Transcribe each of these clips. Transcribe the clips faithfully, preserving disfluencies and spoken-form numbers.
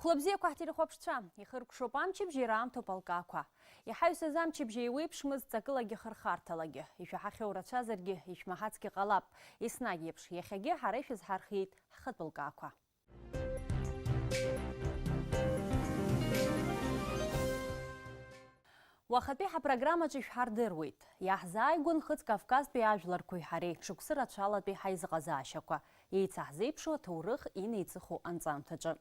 Хәлыбзиақәа ҳтелехәаԥшцәа, ихыркәшоуп амчыбжь, ираамҭоуп алкаақәа. Иҳаҩсыз амчыбжь еиуеиԥшмызт ҵакылагьы хырхарҭалагьы. Ишәаҳахьоу рацәазаргьы, ишәмаҳацгьы ҟалап. Еснагь еиԥш, иахьагьы ҳара ишәызҳархиеит ҳхатәы лкаақәа. Уахатәи ҳапрограммаҿы ишәҳардыруеит. Иаҳзааигәан Нхыҵ Кавказтәи ажәларқәеи ҳареи шықәсы рацәалатәи ҳаизыҟазаашьақәа, еицаҳзеиԥшу аҭоурых инеиҵыху анҵамҭаҿы.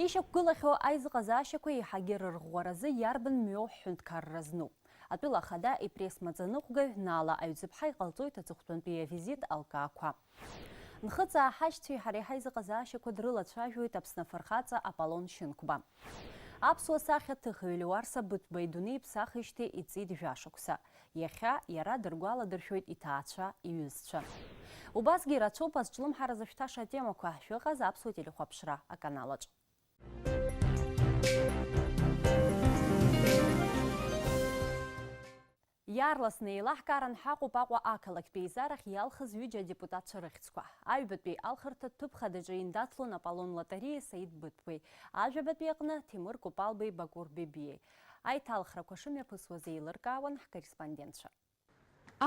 Ишьақәгылахьоу аизыҟазаашьақәа еиҳагьы рырӷәӷәаразы иарбан мҩоу ҳҳәынҭқарра знуп? Атәыла ахада ипресс-маӡаныҟәгаҩ Нала Аҩӡыԥҳа иҟалҵоит аҵыхәтәантәи авизит алкаақәа. Нхыҵаа ҳашьцәеи ҳареи ҳаизыҟазаашьақәа дрылацәажәоит Аԥсны афырхаҵа Аполлон Шьынқәба. Аԥсуа сахьаҭыхҩы Леуарса Быҭәба идунеи иԥсахижьҭеи иҵит жәашықәса. Иахьа иара дыргәаладыршәоит иҭаацәа, иҩызцәа. Убасгьы ирацәоуп азҿлымҳара зышәҭаша атемақәа шәыҟаз аԥсуа телехәаԥшра аканалаҿ. Иаарласны еилаҳкааран ҳаҟоуп Аҟәа ақалақьтә еизарахь иалхыз ҩыџьа адепутатцәа рыхьӡқәа. Аҩбатәи алхырҭатә ҭыԥ хадаҿы индаҭлон Аполлон Латариеи Саид Быҭәбеи, ажәабатәи аҟны Ҭемыр Купалбеи Бакур Бебиеи. Аиҭалхрақәа шымҩаԥысуаз еилыркаауан ҳкорреспондентцәа.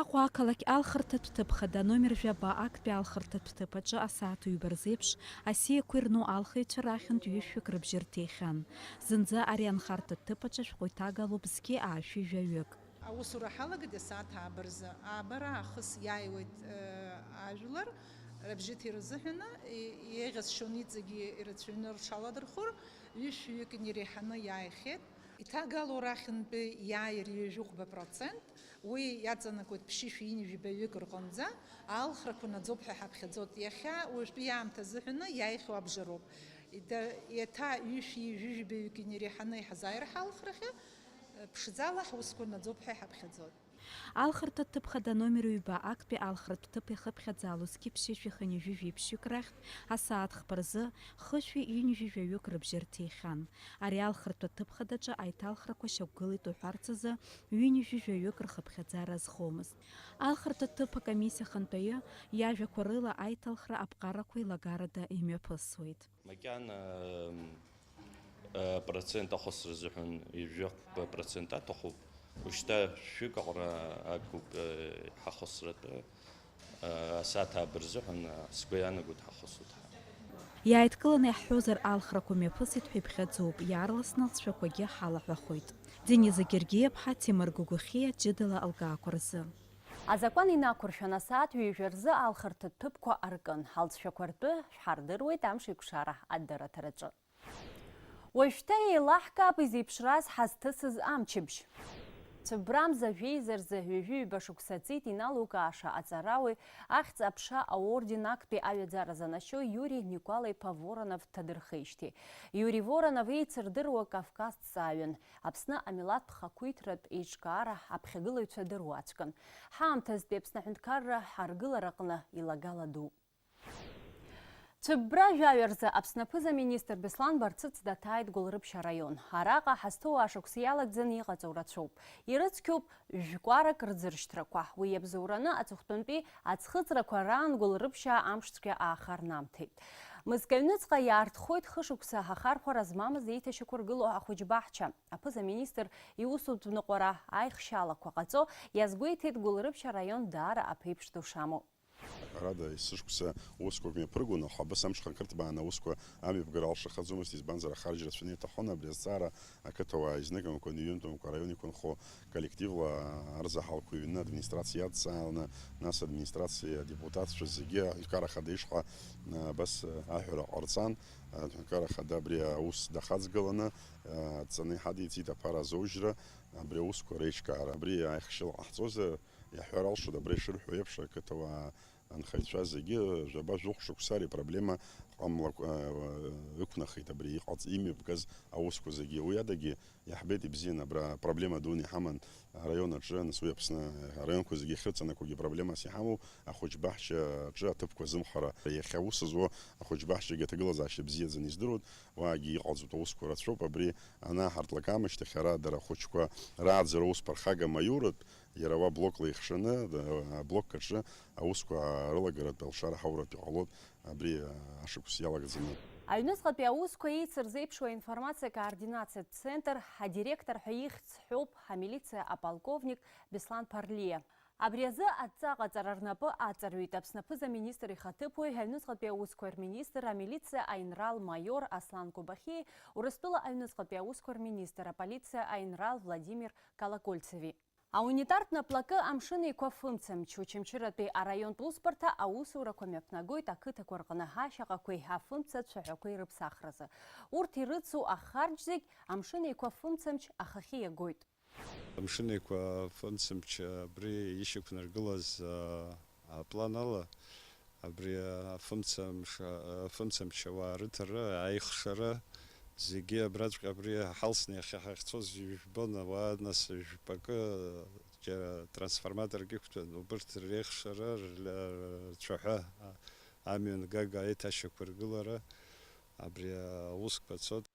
Аҟәа ақалақь алхырҭатә ҭыԥ хада номер жәаба актәи алхырҭатә ҭыԥ аҿы асааҭ ҩба рзеиԥш асиақәа ирну алхыҩцәа рахьынтә ҩышәҩык рыбжьы рҭихьан. Зынӡа ари анхарҭатә ҭыԥ аҿы ашәҟәы иҭагалоуп зқьи аашәи жәаҩык. Аусура ҳалагеит асааҭ ааба рзы. Ааба раахыс иааиуеит, э, ажәлар рыбжьыҭира рзыҳәаны, и-, еиӷьасшьон иҵегьы ирацәаҩны рҽаладырхәыр, ҩышәҩык инареиҳаны иааихьеит. Иҭагалоу рахьынтәи иааир ҩажәихәба процент, уи иаҵанакуеит ԥшьышәи ҩынҩажәи жәаҩык рҟынӡа, алхрақәа наӡоуп ҳәа ҳаԥхьаӡоит. Иахьа уажәтәи аамҭа азыҳәаны иааихьоу абжароуп. Ида-, еиҭа ҩышәи ҩажәи жәаҩык инареиҳаны иҳазааир ҳалхрахьы, ԥшӡала ҳусқәа наӡоуп ҳәа иҳаԥхьаӡоит. Алхырҭатә ҭыԥ хада номер ҩба актәи алхратә ҭыԥ иахыԥхьаӡало зқьи ԥшьышәи хынҩажәи жәиԥшьҩык рахьтә асааҭ хԥа рзы хышәи ҩынҩажәи жәаҩык рыбжьы рҭихьан. Ари алхратә ҭыԥ хадаҿы аиҭалхрақәа шьақәгылеит уҳәарц азы ҩынҩажәи жәаҩык рхыԥхьаӡара азхомызт. Алхратә ҭыԥ акомиссиа ахантәаҩы иажәақәа рыла аиҭалхра аԥҟарақәа еилагарада имҩаԥысуеит. Макьана, э, процент ахысра азыҳәан ҩажәи хәба процент аҭахуп. Ушьҭа шәҩык аҟара акәуп, э, ҳахысратәы, э, асааҭ ааба рзыҳәан, э, сгәы иаанагоит ҳахысуеит ҳәа. Иааидкыланы иаҳҳәозар, алхрақәа мҩаԥысит ҳәа иԥхьаӡоуп, иаарласны лҵшәақәагьы ҳалаҳәахоит. Дениза Гергиаԥҳа, Ҭемыр Гогохиа, ҷыдала алкаақәа рзы. Азакәан инақәыршәан, асааҭ ҩажәа рзы алхырҭатә ҭыԥқәа аркын. Алҵшәақәа ртәы шәҳардыруеит амш еиқәшара адырраҭараҿы. Уажәшьҭа еилаҳкаап изеиԥшраз ҳазҭысыз амчыбжь. Цәыббрамза жәеиза рзы ҩажәи ҩба шықәса ҵит иналукааша аҵарауаҩ, ахьӡ аԥша аорден актәи аҩаӡара занашьоу Иури Никәала-иԥа Воронов дҭадырхеижьҭеи. Иури Воронов еицырдыруа Кавказҭҵааҩын, Аԥсны амилаҭтә хақәиҭратә еиҿкаара аԥхьагылаҩцәа дыруаӡәкын. Ҳаамҭазтәи Аԥсны аҳәынҭқарра аргылараҟны илагала ду. Цәыббра жәаҩа рзы Аԥсны аԥыза-министр Беслан Барцыц даҭааит Гәылрыԥшь араион. Араҟа ҳазҭоу ашықәс иалагӡаны иҟаҵоу рацәоуп. Ирыцқьоуп жәкәарак рӡыршьҭрақәа. Уи иабзоураны аҵыхәтәантәи аӡхыҵрақәа раан Гәылрыԥшьаа амшцәгьа аахарнамҭеит. Мызкы аҩныҵҟа иаартхоит хышықәса ахархәара змамыз еиҭашьақәыргылоу ахәыҷбаҳча. Аԥыза-министр иусутә ныҟәара аихшьалақәа ҟаҵо иазгәеиҭеит Гәылрыԥшь араион даара аԥеиԥш ду шамоу. Ҳәарада, есышықәса усқәак мҩаԥыргон, аха абас амш хакырҭбааны аусқәа амҩаԥгара алшахаӡомызт, избанзар, ахарџь рацәаны иаҭахон. Абри азҵаара ақыҭауаа изныкымкәан, иҩынтәымкәа араион иқәынхо коллективла арзаҳалқәа ҩны администрациа иадҵааланы, нас администрациа адепутатцәа зегьы аҳәынҭқарра ахада ишҟа, а, абас, а, аҳәара ҟарҵан. Аҳәынҭқарра ахада абри аус дахаҵгыланы, а, адҵаны иҳадиҵеит аԥара азоужьра, абри аусқәа реиҿкаара. Абри аихшьала ҟаҳҵозар, иаҳҳәар алшоит, абра ишырҳәо еиԥш, ақыҭауаа анхаҩцәа зегьы жәаба-жәохә шықәса ари апроблема ҟамлакәа, э, ықәнахит, абри иҟаҵ-, имҩаԥгаз аусқәа зегьы. Уи адагьы иаҳбеит ибзианы, абра проблема дуны иҳаман араион аҿы, нас уи Аԥсны араионқәа зегьы ахьрыҵанакуагьы проблемас иҳамоу ахәыҷбаҳча аҿы аҭыԥқәа азымхара. Иахьа аус зуа ахәыҷбаҳчагьы аҭагылазаашьа бзиаӡаны издыруеит, уаагьы иҟалҵоит аусқәа рацәоуп. Абри анааҳартлак аамышьҭахь ара дара ахәыҷқәа рааӡара аусқәа рхага маиуратә, иара уа блокла ихшаны, аблок аҿы аусқәа рылагаратә алшара ҳауратә иҟалоит абри ашықәс иалагӡаны. Аҩныҵҟатәи аусқәа еицырзеиԥшу аинформациа координациатә центр адиректор ҳәа ихьӡ ҳәоуп амилициа аполковник Беслан Ԥарлиа. Абри азы адҵаҟаҵара рнапы аҵарҩит Аԥсны аԥыза-министр ихаҭыԥуаҩ, аҩныҵҟатәи аусқәа рминистр, амилициа аинрал-маиор Аслан Кобахьиеи Урыстәыла аҩныҵҟатәи аусқәа рминистр, аполициа аинрал Владимир Колокольцеви. Аунитартә наплакы Амшын Еиқәа фымцамч, Очамчыратәи араионтә усбарҭа аусурақәа мҩаԥнагоит ақыҭақәа рҟны ашьаҟақәеи афымца цәаҳәақәеи рыԥсахразы. Урҭ ирыцу ахарџь зегь Амшын Еиқәа фымцамч ахахьы иагоит. Амшын Еиқәа фымцамч абри ишьақәнаргылаз, а, аплан ала, абри афымцамч, афымцамч ауаа рыҭара, аихшара, зегьы абраҵәҟьа абри ҳалсны иахьа ҳахьцоз ижәбон, ауаа, нас, жәпакы, џьара трансформаторк иқәтәан, убырҭ реихшара, рля-, рцәаҳәа, а, амҩан гага аиҭашьақәыргылара, абри аусқәа цот.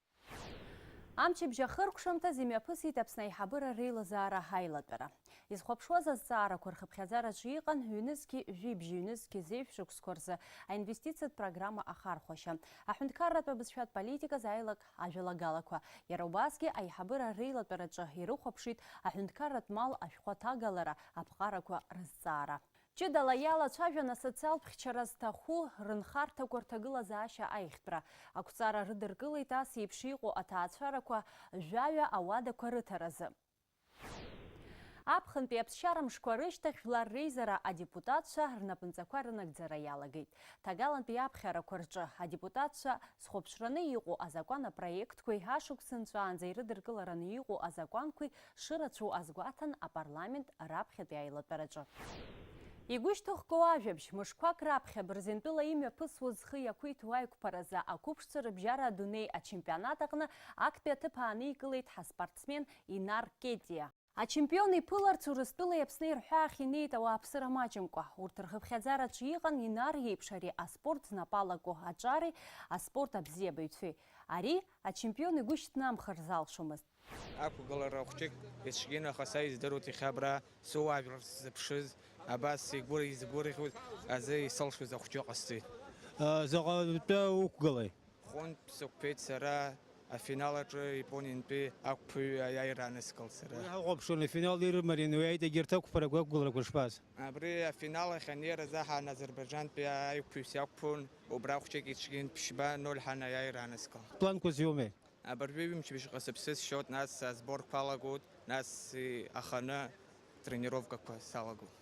Амчыбжь ахыркәшамҭаз имҩаԥысит Аԥсны аиҳабыра реилазаара аилатәара. Изхәаԥшуаз азҵаарақәа рхыԥхьаӡараҿы иҟан ҩнызқьи жәибжь, ҩнызқьи зеижә шықәсқәа рзы аинвестициатә программа ахархәашьа, аҳәынҭқарратә абызшәатә политиказ аилак ажәалагалақәа, иара убасгьы аиҳабыра реилатәараҿы ирыхәаԥшит аҳәынҭқарратә мал ашәҟәы аҭагалара, аԥҟарақәа рызҵаара. Ҷыдала иалацәажәан асоциалтә хьчара зҭаху рынхарҭақәа рҭагылазаашьа аихтәра. Ақәҵара рыдыркылеит ас еиԥш иҟоу аҭаацәарақәа жәаҩа ауадақәа рыҭаразы. Аԥхынтәи аԥсшьара мшқәа рышьҭахь Жәлар реизара адепутатцәа рнапынҵақәа рынагӡара иалагеит. Ҭагалантәи аԥхьарақәа рҿы адепутатцәа зхәаԥшраны иҟоу азакәан апроектқәеи ашықәс нҵәаанӡа ирыдыркылараны иҟоу азакәанқәеи шырацәоу азгәаҭан апарламент раԥхьатәи аилатәараҿы. Игәышьҭыхгоу ажәабжь, мышқәак раԥхьа Бырзентәыла имҩаԥысуаз зхы иақәиҭу аиқәԥаразы ақәыԥшцәа рыбжьара адунеи ачемпионат аҟны актәи аҭыԥ ааникылеит ҳаспортсмен Инар Кетиа. Ачемпион иԥыларц Урыстәылеи Аԥсни рҳәаахь инеит ауааԥсыра маҷымкәа. Урҭ рхыԥхьаӡараҿы иҟан Инар иеиԥш ари аспорт знапы алаку аҿари аспорт абзиабаҩцәеи. Ари ачемпион игәы шьҭнамхыр залшомызт. Ақәгылара хәҷык ицәгьан, аха са издыруеит иахьа абра сыуаажәлар сзыԥшыз, абас игәы изгәырӷьоит азы исылшоз ахәҷы ҟасҵеит. Заҟа тәы уқәгылеи? Хәынтә сықәԥеит сара, афинал аҿы Япониантәи ақәԥаҩы аиааира аныскылт сара. Уи ҳахәаԥшуан, афинал ирымарианы уи аит егьырҭ ақәԥарақәа, ақәгыларақәа шԥаз? Абри афинал ахь анеира азы ҳан Азербаиџьантәи аиқәԥаҩыс иақәԥон, убра хәҷык ицәгьан, ԥшьба ноль ҳан аиааира аныскылт. Планқәа зиумеи? Абыржәы ҩымчыбжьҟа сыԥсы сшьоит, нас асборқәа алагоит, нас аханы тренировкақәа салагоит.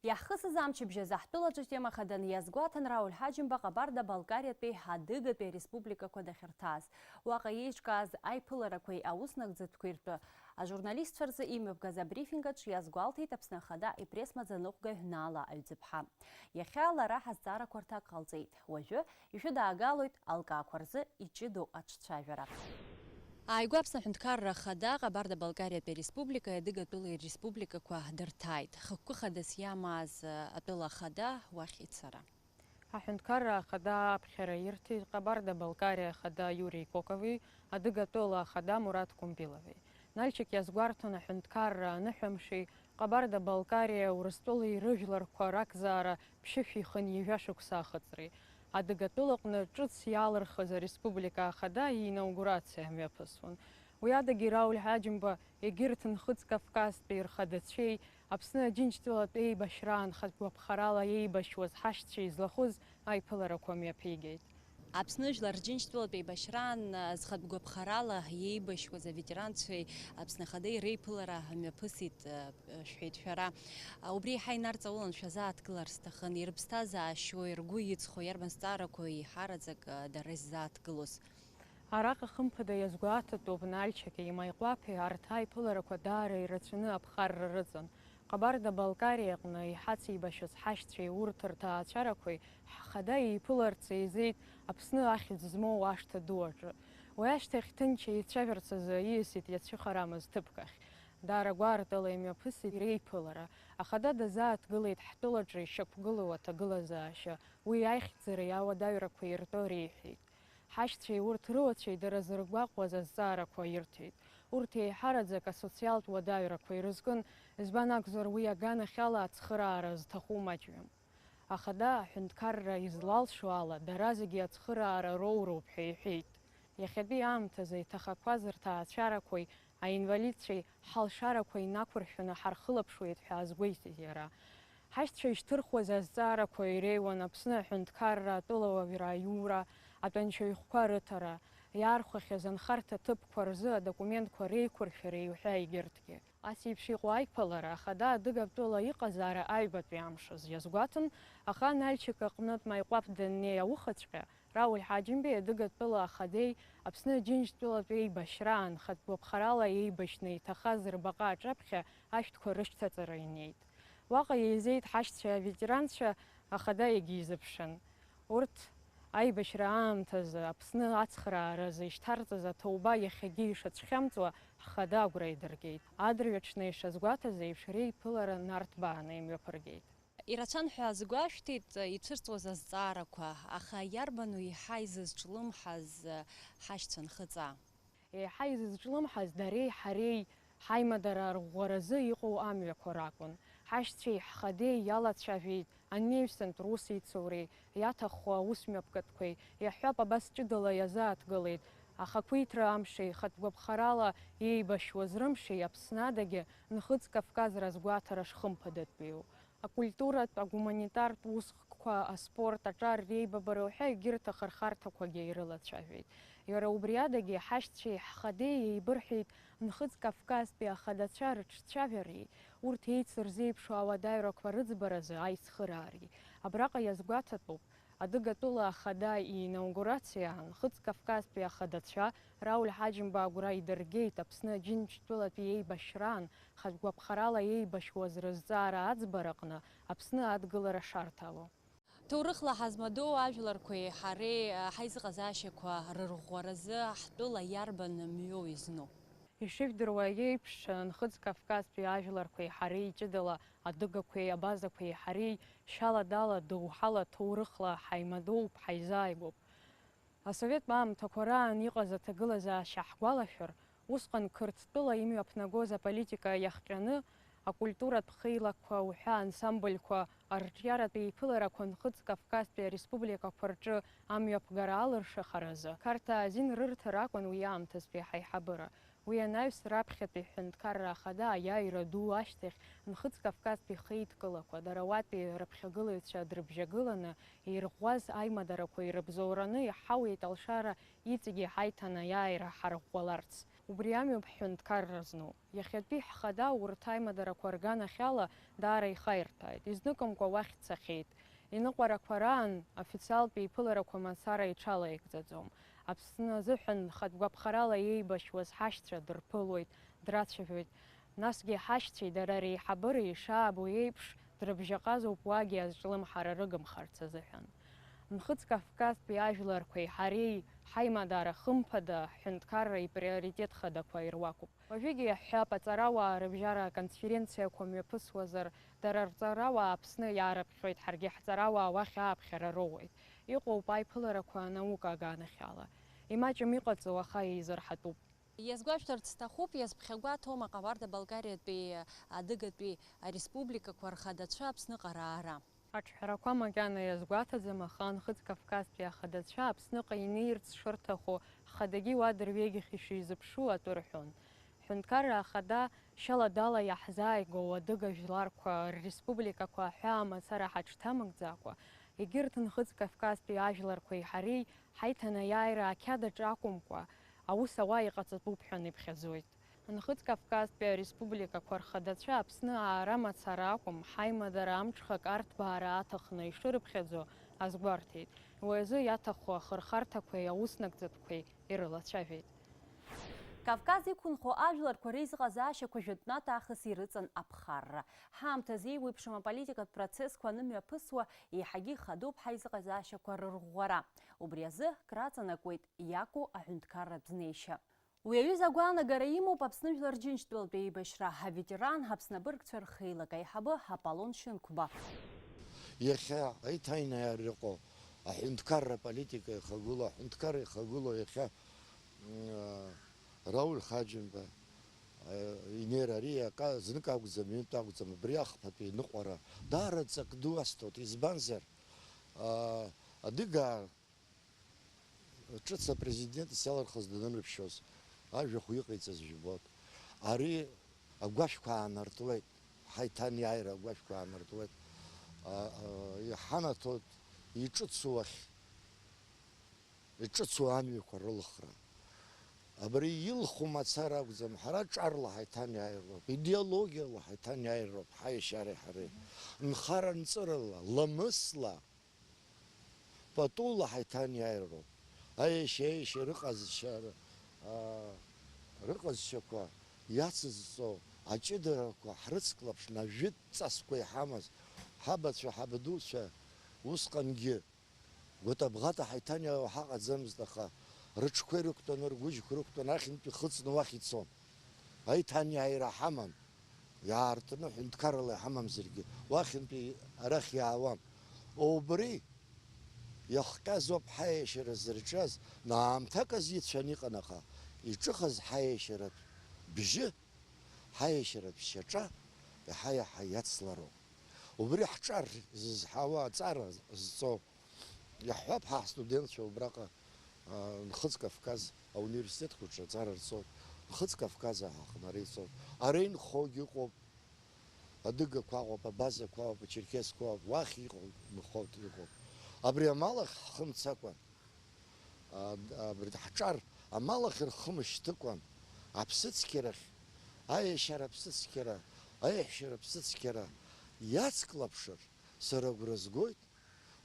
Иаҳхысыз амчыбжь азы ҳтәылаҿы атема хаданы иазгәаҭан Рауль Ҳаџьымба Ҟабарда-Балкариатәи Адыгатәи ареспубликақәа дахьырҭааз. Уаҟа еиҿкааз аиԥыларақәеи аус нагӡатәқәеи ртәы ажурналистцәа рзы имҩаԥгаз абрифинг аҿы иазгәалҭеит Аԥсны Ахада ипресс-маӡаныҟәгаҩ Наала Аҩӡыԥҳа. Иахьа лара ҳазҵаарақәа рҭак ҟалҵеит. Уажәы ишәыдаагалоит алкаақәа рзы иҷыдоу аҿцәажәара. Ааигәа Аԥсны Аҳәынҭқарра Ахада Ҟабарда-Балкариатәи Ареспубликеи Адыгатәылеи республикақәа дырҭааит. Хықәкы хадас иамааз атәыла ахада уахь ицара. Аҳәынҭқарра Ахада аԥхьара ирҭеит Ҟабарда-Балкариа Ахада Иури Кокови, Адыгатәыла Ахада Мураҭ Кәымпилови. Нальчик иазгәарҭон аҳәынҭқарра аныҳәамшеи, Ҟабарда-Балкариа Урыстәылеи рыжәларқәа ракзаара ԥшьышәихын ҩажәа шықәса ахыҵреи. Адыгатәылаҟны ҿыц иаалырхыз ареспублика ахада иинаугурациа мҩаԥысуан. Уи адагьы Рауль Ҳаџьымба егьырҭ Нхыҵ Кавказтәи рхадацәеи Аԥсны Аџьынџьтәылатә еибашьраан хатә гәаԥхарала иеибашьуаз ҳашьцәа излахәыз аиԥыларақәа мҩаԥигеит. Аԥсны Жәлар Рџьынџьтәылатә еибашьраан, а, зхатә гәаԥхарала иеибашьуаз аветеранцәеи Аԥсны Ахадеи реиԥылара мҩаԥысит, а, шәҳәеит шәара. А, убри еиҳа инарҵаулан шәазааҭгылар сҭахын, ирыԥсҭазаашьои, ргәы иҵхо, иарбан зҵаарақәоу еиҳараӡак, а, дара иззааҭгылоз? Араҟа хымԥада иазгәаҭатәуп Нальчики Маиҟәаԥи арҭ аиԥыларақәа даара ирацәаны аԥхарра рыҵан. Ҟабарда-Балкариаҟны иҳацеибашьыз ҳашьцәеи урҭ рҭаацәарақәеи ҳхада еиԥыларц еизеит Аԥсны ахьӡ змоу ашҭа ду аҿы. Уи ашьҭахь ҭынч еицәажәарц азы ииасит иацәыхарамыз ҭыԥк ахь. Даара гәаартыла имҩаԥысит реиԥылара. Ахада дазааҭгылеит ҳтәылаҿы ишьақәгылоу аҭагылазаашьа, уи аихьӡареи ауадаҩрақәа иртәу реиҳәеит. Ҳашьцәеи урҭ руацәеи дара зыргәаҟуаз азҵаарақәа ирҭеит. Урҭ еиҳараӡак асоциалтә уадаҩрақәа ирызкын, избан акәзар, уи аганахьала ацхыраара зҭаху маҷҩым. Ахада аҳәынҭқарра излалшо ала, дара зегьы ацхыраара роуроуп ҳәа иҳәеит. Иахьатәи аамҭазы иҭахақәаз рҭаацәарақәеи аинвалидцәеи ҳалшарақәа инақәыршәаны ҳархылаԥшуеит ҳәа азгәеиҭеит иара. Ҳашьцәа ишьҭырхуаз азҵаарақәа иреиуан Аԥсны аҳәынҭқарра, атәылауаҩра, аиура, атәанчаҩхқәа рыҭара, иаархәахьаз анхарҭа ҭыԥқәа рзы адокументқәа реиқәыршәара иуҳәа егьырҭгьы. Ас еиԥш иҟоу аиԥылара ахада адыгатәыла иҟазаара аҩбатәи амш азы иазгәаҭан, аха Нальчик аҟнытә Маиҟәаԥ даннеи аухаҵәҟьа, Рауль Ҳаџьымбеи адыгатәыла ахадеи Аԥсны Џьынџьтәылатәи еибашьраан хатә гәаԥхарала еибашьны иҭахаз рбаҟа аҿаԥхьа ашәҭқәа рышьҭаҵара инеит. Уаҟа еизеит ҳашьцәа аветеранцәа, ахада иагьизыԥшын. Урҭ аибашьра аамҭазы Аԥсны ацхрааразы ишьҭарҵаз аҭоуба иахьагьы ишацәхьамҵуа ҳхада агәра идыргеит. Адырҩаҽны ишазгәаҭаз еиԥш, реиԥылара нарҭбааны имҩаԥыргеит. Ирацәан ҳәа азгәашәҭеит ицәырҵуаз азҵаарақәа, аха иарбану еиҳа изызҿлымҳаз ҳашьцәа нхыҵаа? Еиҳа изызҿлымҳаз дареи ҳареи ҳаимадара арӷәӷәаразы иҟоу амҩақәа ракәын. Ҳашьцәеи ҳхадеи иалацәажәеит анеҩсынтә русеицуреи, иаҭаххо аус мҩаԥгатәқәеи, иаҳҳәап, абас ҷыдала иазааҭгылеит ахақәиҭра амши, хатә гәаԥхарала иеибашьуаз рымши, Аԥсны адагьы Нхыҵ Кавказ разгәаҭара шхымԥадатәиу. Акультуратә, агуманитартә усхкқәа, аспорт, аҿар реибабара уҳәа егьырҭ ахырхарҭақәагьы ирылацәажәеит. Иара убри адагьы ҳашьцәеи ҳхадеи еибырҳәеит Нхыҵ Кавказтәи ахадацәа рыҿцәажәареи, урҭ еицырзеиԥшу ауадаҩрақәа рыӡбаразы аицхыраареи. Абраҟа иазгәаҭатәуп, адыгатәыла ахада иинаугурациа Нхыҵ Кавказтәи ахадацәа Рауль Ҳаџьымба агәра идыргеит Аԥсны Аџьынџьтәылатәи еибашьраан хатә гәаԥхарала еибашьуаз рызҵаара аӡбараҟны Аԥсны адгылара шарҭало. Ҭоурыхла ҳазмадоу ажәларқәеи ҳареи ҳаизыҟазаашьақәа рырӷәӷәаразы ҳтәыла иарбан мҩоу изну? Ишыжәдыруа еиԥш, Нхыҵ Кавказтәи ажәларқәеи ҳареи ҷыдала адыгақәеи абазақәеи ҳареи шьала-дала, доуҳала, ҭоурыхла ҳаимадоуп, ҳаизааигәоуп. Асовет аамҭақәа раан иҟаз аҭагылазаашьа ҳгәалашәар, усҟан Қырҭтәыла имҩаԥнагоз аполитика иахҟьаны, акультуратә хеилакқәа уҳәа ансамбльқәа, арҿиаратә еиԥыларақәа Нхыҵ Кавказтәи ареспубликақәа рҿы амҩаԥгара алыршахаразы, Қарҭаа азин рырҭар акәын уи аамҭазтәи ҳаиҳабыра. Уи анаҩс, раԥхьатәи ҳҳәынҭқарра ахада аиааира ду ашьҭахь Нхыҵ Кавказтәи хеидкылақәа, дара уатәи рыԥхьагылаҩцәа дрыбжьагыланы, ирӷәӷәаз аимадарақәа ирыбзоураны иҳауеит алшара иҵегьы ҳаиҭанеиааира ҳарӷәӷәаларц. Убри амҩоуп ҳҳәынҭқарра зну. Иахьатәи ҳхада урҭ аимадарақәа рганахьала даара ихаирҭәааит, изныкымкәа уахь дцахьеит. Иныҟәарақәа раан официалтә еиԥыларақәа мацара иҽалаигӡаӡом. Аԥсны азыҳәан хатә гәаԥхарала иеибашьуаз ҳашьцәа дырԥылоит, драцәажәоит. Насгьы ҳашьцәеи дара реиҳабыреи ишаабо еиԥш, дрыбжьаҟазоуп уагьы азҿлымҳара рыгымхарц азыҳәан. Нхыҵ Кавказтәи ажәларқәеи ҳареи ҳаимадара хымԥада ҳҳәынҭқарра иприоритет хадақәа ируакуп. Уажәыгьы иаҳҳәап, аҵарауаа рыбжьара аконференциақәа мҩаԥысуазар, дара рҵарауаа Аԥсны иаарыԥхьоит, ҳаргьы ҳҵарауаа уахь ааԥхьара роуеит. Иҟоуп аиԥыларақәа анаука аганахьала. Имаҷым иҟаҵоу, аха еизырҳатәуп. Иазгәашәҭарц сҭахуп, иазԥхьагәаҭоу Маҟаварда-Балкариатәи адыгатәи ареспубликақәа рхадацәа Аԥсныҟа раара. Аҿҳәарақәа макьана иазгәаҭаӡам, аха Нхыҵ Кавказтәи ахадацәа Аԥсныҟа инеирц шырҭаху, ҳхадагьы уа дырҩегьых ишизыԥшу атәы рҳәон. Ҳҳәынҭқарра ахада шьала-дала иаҳзааигәоу адыга жәларқәа рреспубликақәа аҳәаа мацара ҳаҽҭамгӡакәа, егьырҭ Нхыҵ Кавказтәи ажәларқәеи ҳареи ҳаиҭанеиааира ақьадаҿ акәымкәа, аус ауа иҟаҵатәуп ҳәа иԥхьаӡоит. Нхыҵ Кавказтәи ареспубликақәа рхадацәа Аԥсны аара мацара акәым, ҳаимадара амҽхак арҭбаара аҭахны ишырыԥхьаӡо азгәарҭеит. Уи азы иаҭаху ахырхарҭақәеи ауснагӡатәқәеи ирылацәажәеит. Кавказ иқәынхо ажәларқәа реизыҟазаашьақәа жәытәнатә аахыс ирыҵан аԥхарра. Ҳаамҭазы еиуеиԥшым аполитикатә процессқәа анымҩаԥысуа, еиҳагьы ихадоуп ҳаизыҟазаашьақәа рырӷәӷәара. Убри азы краҵанакуеит иаку аҳәынҭқарратә знеишьа. Уи аҩыза агәаанагара имоуп Аԥсны Жәлар Џьынџьтәылатәи еибашьра аветеран, Аԥсны абыргцәа рхеилак аиҳабы Аполлон Шьынқәба. Иахьа аиҭанеиааира иҟоу аҳәынҭқарра аполитика ихагылоу, аҳәынҭқарра ихагылоу иахьа, м, Рауль Хаџьымба, Инер ари ака знык акәӡам, ҩынтә акәӡам, абри ахԥатәи аныҟәара даара ҵак ду асҭоит, избанзар, а, адыгаа ҿыц апрезидент исалырхыз данырыԥшьоз, ажәахә иҟаиҵаз жәбоит. Ари агәашәқәа аанартуеит, ҳаиҭанеиааира агәашәқәа аанартуеит. А, а, иҳанаҭоит иҿыцу ахь. Иҿыцу амҩақәа рылхра. Абри илху мацара акәӡам, ҳара ҿарла ҳаиҭанеиааироуп, идеологиала ҳаиҭанеиааироуп, ҳаиашьареи ҳареи. Нхара-нҵырала, ламысла, патула ҳаиҭанеиааироуп. Аиашьа-аиашьа рыҟазшьа, аа, рыҟазшьақәа иацызҵо аҷыдарақәа ҳрыцклаԥшны, ажәытә ҵасқәа иҳамаз, ҳабацәа, ҳабдуцәа усҟангьы Гәатабӷата ҳаиҭанеиуа ҳаҟаӡамызт, аха рыҽқәа ирықәтәаны, ргәыжьқәа рықәтәаны, ахьынтә ихыҵны уахь ицон. Аиҭанеиааира ҳаман, иаартны ҳәынҭқаррала иҳамамзаргьы, уахьынтәи арахь иаауан. Убри иахҟьазоуп ҳаиашьара зырҿиаз, наамҭак азы ицәан иҟан, аха иҿыхаз ҳаиашьаратә бжьы, ҳаиашьаратә шьаҿа иаҳа-иаҳа иацлароуп. Убри ҳҿар зызҳауа аҵара зҵо, иаҳҳәап, ҳа ҳстудентцәа убраҟа, а, Нхыҵ Кавказ ауниверситет хәыҷы аҵара рҵоит. Нхыҵ Кавказ аҳаҟны ара ицоит. Ара инхогьы ыҟоуп. Адыгақәа ыҟоуп, абазақәа ыҟоуп, ачерқьесқәа ыҟоуп, уахь иҟоуп, нхоит, иҟоуп. Абри амал ахь ҳхы мцакәан. А, абри ҳҿар амал ахь рхы мышьҭыкәан, аԥсыцқьарахь, аиашьара аԥсыцқьара, аиаҳәшьара аԥсыцқьара иацклаԥшыр, сара агәра згоит,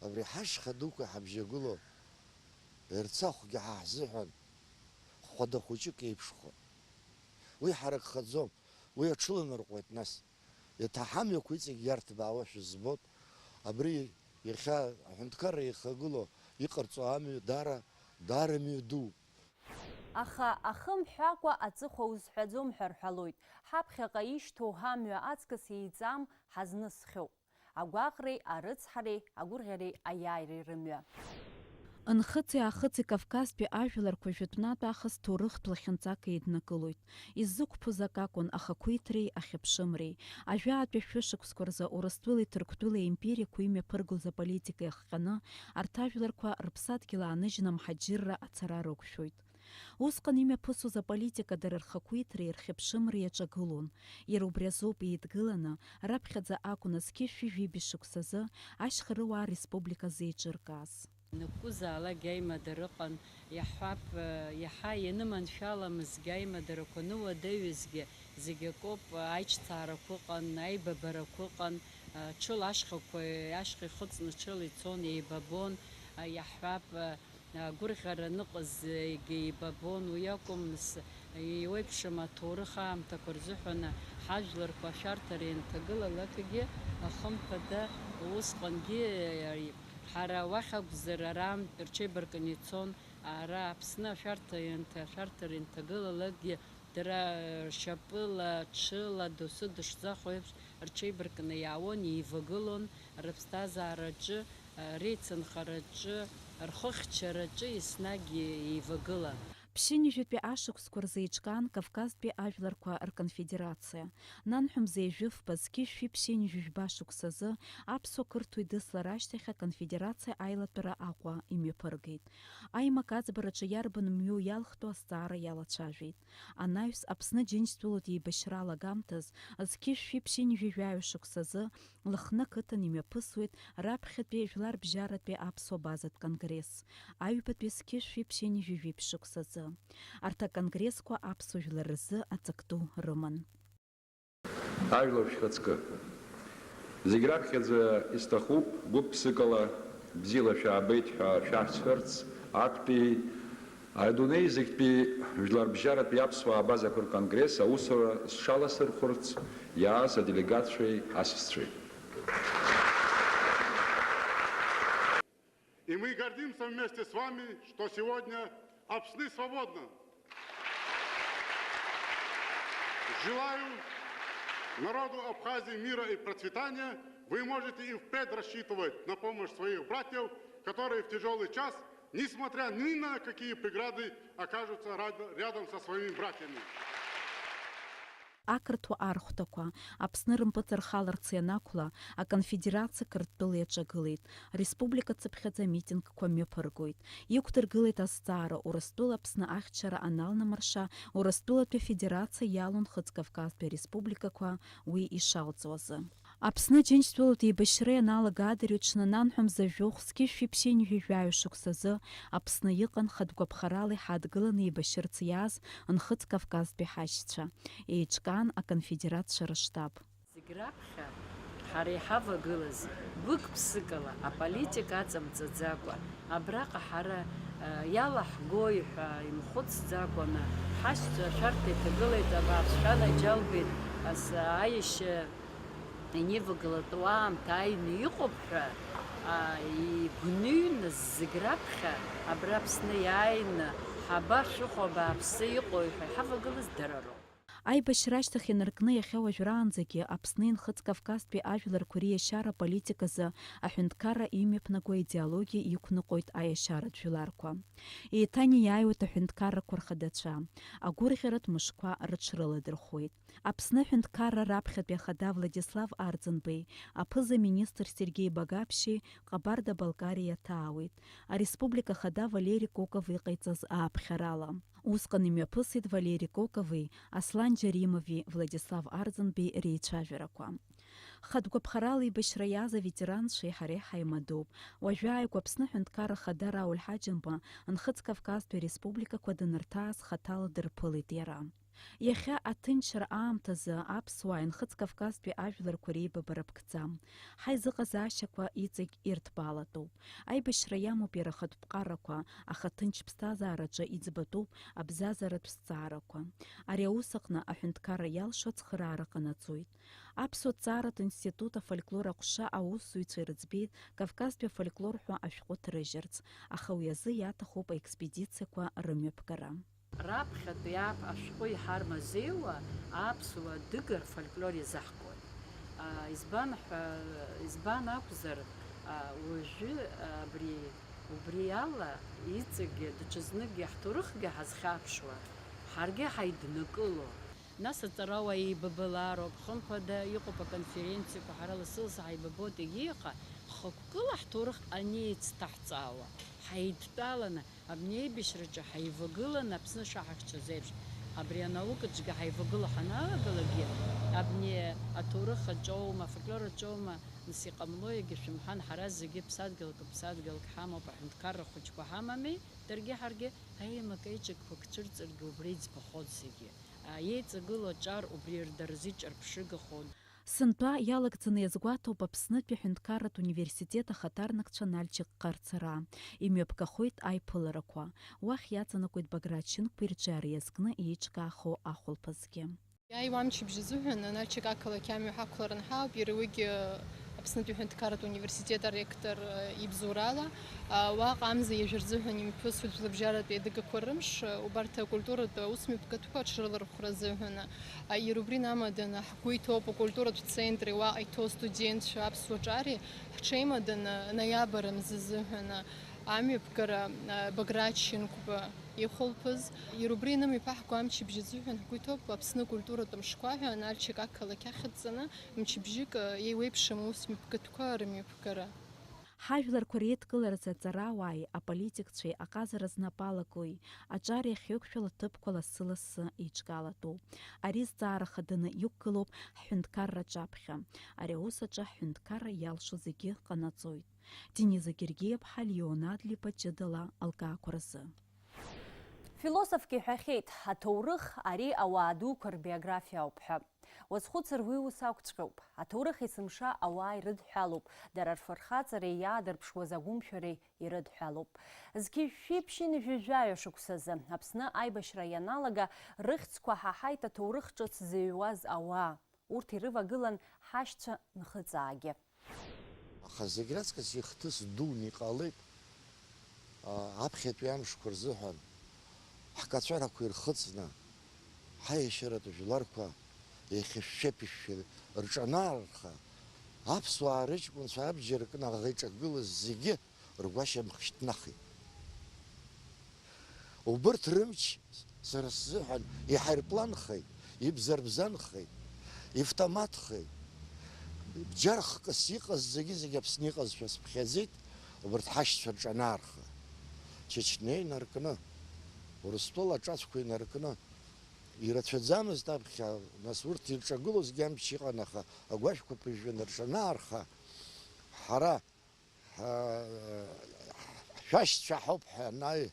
абри ҳашьха дуқәа иҳабжьагылоу Ерцахәгьы ҳа ҳзыҳәан хәада хәыҷык еиԥшхон. Уи ҳаракхаӡом, уи аҽыланарҟәуеит нас. Еиҭа ҳамҩақәа иҵегь иарҭбаауашәа збоит. Абри иахьа аҳәынҭқарра еихагылоу иҟарҵо амҩа даара, даара мҩа дууп. Аха ахы мҳәакәа аҵыхәа узҳәаӡом ҳәа рҳәалоит. Ҳаԥхьаҟа ишьҭоу ҳамҩа аҵкыс еиҵам ҳазнысхьоу. Агәаҟреи, арыцҳареи, агәырӷьареи, аиааиреи рымҩа. Нхыҵи Аахыҵи Кавказтәи ажәларқәа жәытәнатә аахыс ҭоурыхтә лахьынҵак еиднакылоит. Иззықәԥоз акакәын ахақәиҭреи ахьыԥшымреи. Ажәаатәи шәышықәсқәа рзы Урыстәылеи Ҭырқәтәылеи аимпериақәа имҩаԥыргоз аполитика иахҟьаны, арҭ ажәларқәа рыԥсадгьыл ааныжьны амҳаџьырра ацара рықәшәоит. Усҟан имҩаԥысуаз аполитика дара рхақәиҭреи рхьыԥшымреи иаҿагылон. Иара убри азоуп еидгыланы, раԥхьаӡа акәны зқьышә ҩажәи шықәсазы ашьхарыуаа республика зеиҿыркааз. Ианакәызаалак аимадара ыҟан, иаҳҳәап, иаҳа ианыманшәаламызгьы, аимадарақәа ныуадаҩызгьы, зегь акоуп, аиҿцаарақәа ыҟан, аибабарақәа ыҟан, ҽыла ашьхақәа ашьха ихыҵны ҽыла ицон, еибабон, иаҳҳәап, агәырӷьара аныҟаз зегьы еибабон, уи акәым, нас, еиуеиԥшым аҭоурых аамҭақәа рзыҳәан ҳажәларқәа ашәарҭара ианҭагылалакгьы, хымԥада, усҟангьы, ҳара уахь акәзар, арантә рҽеибаркны ицон, ара Аԥсны ашәарҭа ианҭ-, ашәарҭара ианҭагылалакгьы, дара ршьапыла, ҽыла, доусы дышзахәо еиԥш, рҽеибаркны иаауан, еивагылон, рыԥсҭазаараҿы, реицынхараҿы, рхыхьчараҿы еснагь еивагылан. Ԥшьынҩажәатәи ашықәсқәа рзы еиҿкаан Кавказтәи ажәларқәа рконфедерациа. Нанҳәа мза ҩажәи фба зқьышәи ԥшьынҩажәи жәба шықәсазы аԥсуа-қырҭуа идыслар ашьҭахь аконфедерациа аилатәара Аҟәа имҩаԥыргеит. Аимак аӡбараҿы иарбан мҩоу иалхтәу азҵаара иалацәажәеит. Анаҩс Аԥсны Џьынџьтәылатә еибашьра алагамҭаз зқьышәи ԥшьынҩажәи жәаҩа шықәсазы Лыхны ақыҭан имҩаԥысуеит раԥхьатәи жәларбжьаратәи аԥсуа базатә конгресс, аҩбатәи зқьышәи ԥшьынҩажәи жәиԥшь шықәсазы. Арҭ аконгрессқәа аԥсуа жәлар рзы аҵак ду рыман. Ажәлар шәхаҵкы. Зегь раԥхьаӡа исҭахуп гәык-ԥсыкала бзиала шәаабеит ҳәа шәасҳәарц актәи Адунеи зегьтәи жәларбжьаратәи аԥсуаа абазақәа рконгресс аусура зҽаласырхәырц иааз аделегатцәеи асасцәеи. И мы гордимся вместе с вами, что сегодня Апсны свободна. Желаю народу Абхазии мира и процветания. Вы можете и впредь рассчитывать на помощь своих братьев, которые в тяжелый час, несмотря ни на какие преграды, окажутся рад-, рядом со своими братьями. ақырҭуа архәҭақәа, Аԥсны рымпыҵархаларц ианақәла, аконфедерациа Қырҭтәыла иаҿагылеит, республика цыԥхьаӡа амитингқәа мҩаԥыргоит. Иқәдыргылеит азҵаара, Урыстәыла Аԥсны ахьчара аналнамырша, Урыстәылатәи Афедерациа иалоу Нхыҵ Кавказтәи ареспубликақәа уи ишалҵуазы. Аԥсны Џьынџьтәылатә еибашьра ианалага адырҩаҽны, нанҳәа мза жәохә зқьи жәшәи ԥшьынҩажәи жәаҩа шықәсазы Аԥсны иҟан хатә гәаԥхарала иҳадгыланы еибашьырц иааз Нхыҵ Кавказтәи ҳашьцәа. Еиҿкаан аконфедерациа рыштаб. Зегь раԥхьа ҳара иҳавагылаз гәык-ԥсыкала, аполитика аҵамҵаӡакәа, абраҟа ҳара, а, иалаҳгои ҳәа имхәыцӡакәаны, ҳашьцәа ашәарҭа иҭагылеит, абааԥс, шәанаџьалбеит, ас, аиашьа инивагылатәу аамҭа ааины иҟоуп ҳәа, а, игәныҩназ зегь раԥхьа абра Аԥсны иааины, ҳабашәыхәо, абааԥсы иҟои ҳәа иҳавагылаз дара роуп. Аибашьра ашьҭахь инаркны иахьа уажәраанӡагьы Аԥсни Нхыҵ Кавказтәи ажәларқәа риашьара аполитиказы аҳәынҭқарра имҩаԥнаго аидеологиа иқәныҟәоит аиашьаратә жәларқәа. Еиҭанеиааиуеит аҳәынҭқаррақәа рхадацәа, агәырӷьаратә мышқәа рыҽрыладырхәуеит. Аԥсны аҳәынҭқарра раԥхьатәи ахада Владислав Арӡынбеи, аԥыза-министр Сергеи Багаԥшьи Ҟабарда-Балкариа иаҭаауеит, ареспублика ахада Валери Кокови иҟаиҵаз ааԥхьарала. Усҟан имҩаԥысит Валери Кокови, Аслан Џьаримови Владислав Арӡынбеи реицәажәарақәа. Хатә гәаԥхарала еибашьра иааз аветеранцәеи ҳареи ҳаимадоуп. Уажәааигәа Аԥсны аҳәынҭқарра ахада Рауль Ҳаџьымба Нхыҵ Кавказтәи ареспубликақәа данырҭааз хаҭала дырԥылеит иара. Иахьа аҭынчра аамҭазы аԥсуааи Нхыҵ Кавказтәи ажәларқәа реибабара ԥкӡам. Ҳаизыҟазаашьақәа иҵегь ирҭбаалатәуп. Аибашьра иамоуп иара ахатә ԥҟарақәа, аха ҭынч ԥсҭазаараҿы иӡбатәуп абзазаратә зҵаарақәа. Ари аус аҟны аҳәынҭқарра иалшо ацхыраара ҟанаҵоит. Аԥсуа ҭҵааратә институт афольклор аҟәша аусзуҩцәа ирыӡбеит Кавказтәи афольклор ҳәа ашәҟәы ҭрыжьырц, аха уи азы иаҭахуп аекспедициақәа рымҩаԥгара. Раԥхьатәи ап-, ашәҟәы иҳармазеиуа аԥсуа адыга рфольклор иазаҳкуан. А, избан ҳәа, избан акәзар, а, уажәы абри, убри ала иҵегьы, даҽазныкгьы ҳҭоурыхгьы ҳазхьаԥшуа, ҳаргьы ҳаиднакыло. Нас аҵарауаа еибабалароуп, хымԥада, иҟоуп аконференциақәа, ҳара лассы-лассы ҳаибабоит, егьи, аха хықәкыла ҳҭоурых анеицҭаҳҵаауа, ҳаидтәаланы, абни аибашьраҿы ҳаивагыланы Аԥсны шаҳахьчаз еиԥш, абри анаукаҿгьы ҳаивагыла ҳаналагалакгьы, абни аҭоурых аҿоума, афольклор аҿоума, нас иҟамло, егьа шәымҳәан, ҳара зегьы ԥсадгьылк, ԥсадгьылк ҳамоуп, аҳәынҭқарра хәыҷқәа ҳамами, даргьы ҳаргьы аимак-аиҿакқәак цәырҵыргьы убра иӡбахоит зегьы. Еиҵагылоу аҿар убри рдырзы иҿырԥшыгахон. Сынтәа иалагӡаны иазгәаҭоуп Аԥснытәи аҳәынҭқарратә университет ахаҭарнакцәа Нальчик Ҟарцара. Имҩаԥгахоит аиԥыларақәа. Уахь иаҵанакуеит Баграт Шьынқәба ирҿиара иазкны еиҿкаахо ахәылԥазгьы. Иааиуа амчыбжь азыҳәан Нальчик ақалақь амҩа ҳақәларан ҳауп, иара уигьы Аԥснытәи аҳәынҭқарратә университет аректор, э, ибзоурала, а, уаҟа амза ҩажәа рзыҳәан имҩаԥысуеит Жәларбжьаратәи адыгақәа рымш, э, убарҭ акультуратә аусмҩаԥгатәқәа аҽрылархәра азыҳәан. А, иара убри инамаданы ҳгәы иҭоуп акультуратә центри уаҟа иҭоу астудентцәа аԥсуа ҿари ҳҽеимаданы ноиабр мза азыҳәан амҩаԥгара, а, Баграт Шьынқәба ихәылԥаз. Иара убри ианымҩаԥаҳго амчыбжь азыҳәан ҳгәы иҭоуп Аԥсны акультуратә мшқәа ҳәа Нальчик ақалақь ахьӡҵаны мчыбжьык, а, еиуеиԥшым аусмҩаԥгатәқәа рымҩаԥгара. Ҳажәларқәа реидкыларазы аҵарауааи аполитикцәеи аҟазара знапы алагои, аҿар иахьеиқәшәало аҭыԥқәа лассы-лассы еиҿкаалатәуп. Ари зҵаара хаданы иқәгылоуп ҳҳәынҭқарра аҿаԥхьа. Ари аус аҿы ҳҳәынҭқарра иалшо зегьы ҟанаҵоит. Дениза Гергиаԥҳа, Леон Адлеиба, ҷыдала алкаақәа рзы. Философк иҳәахьеит, аҭоурых ари ауаа дуқәа рбиографиа ауп ҳәа. Уазхәыцыр, уи ус акәҵәҟьоуп. Аҭоурых есымша ауаа ирыдҳәалоуп, дара рфырхаҵареи иаадырԥшуаз агәымшәареи ирыдҳәалоуп. Зқьи жәшәи ԥшьынҩажәи жәаҩа шықәсазы, Аԥсны аибашьра ианалага, рыхьӡқәа ҳаҳаит аҭоурых ҿыц зыҩуаз ауаа. Урҭ ирывагылан ҳашьцәа нхыҵаагьы. Аха зегь раҵкыс ихҭыс дуны иҟалеит, а, аԥхьатәи амшқәа рзыҳәан ҳкаҵәарақәа ирхыҵны, ҳаиашьаратә жәларқәа иахьышәшәа-ԥышәшәа рҿанаарха, аԥсуаа рыҷкәынцәа абџьар кны аӷа иҿагылаз зегьы ргәашьамх шьҭнахит. Убырҭ рымч сара сзыҳәан иҳаирпланхеит, Ибзарбзанхеит, ивтоматхеит. Бџьархкыс иҟаз зегьы-зегьы Аԥсны иҟазшәа сыԥхьаӡеит, убарҭ ҳашьцәа рҿы анаарха. Чечниа инаркны, Урыстәыла аҿацәқәа инаркны, ирацәаӡамызт аԥхьа, нас урҭ ирҿагылозгьы амч иҟан, аха агәашәқәа ԥыжәжәаны рҿанаарха, ҳара, ҳа-, ҳшәашьцәа ҳауп ҳәа анааи